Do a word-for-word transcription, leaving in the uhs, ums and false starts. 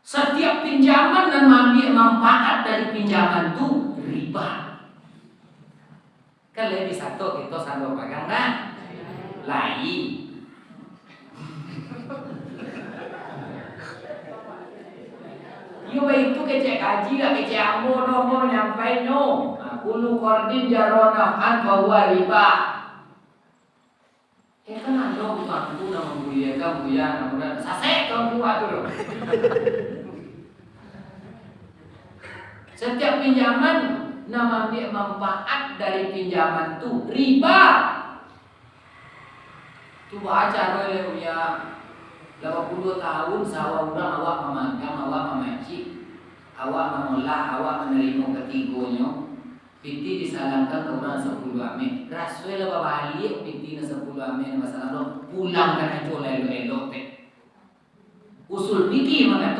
Satiap pinjaman nan maambiak manfaat dari pinjaman tu riba. Kan lai bisa tu kito sando pagang, kan? Lai. Iyo baitu kecek kaji lah, kecek ambo no, ambo manyampainyo. Nah, kullu qardin jarra naf'an fahuwa riba. Eh, kan ado tuanku nan mambuliakan buya, nan muda, sasek tuanku tu doh. Satiap pinjaman, nan maambiak manfaat dari pinjaman tu, riba. Tu baa caro lai buya, lapan puluah tahun sawah urang awak mamagang, awak mamacik, awak mangolah, awak manarimo katigonyo. Pitih disalangkan ka urang sapuluah ameh. Raso lah babaliak pitih nan sapuluah ameh nan basalang tu, pulangkan ajo lah elok-elok teh. Usul fikih mangatokan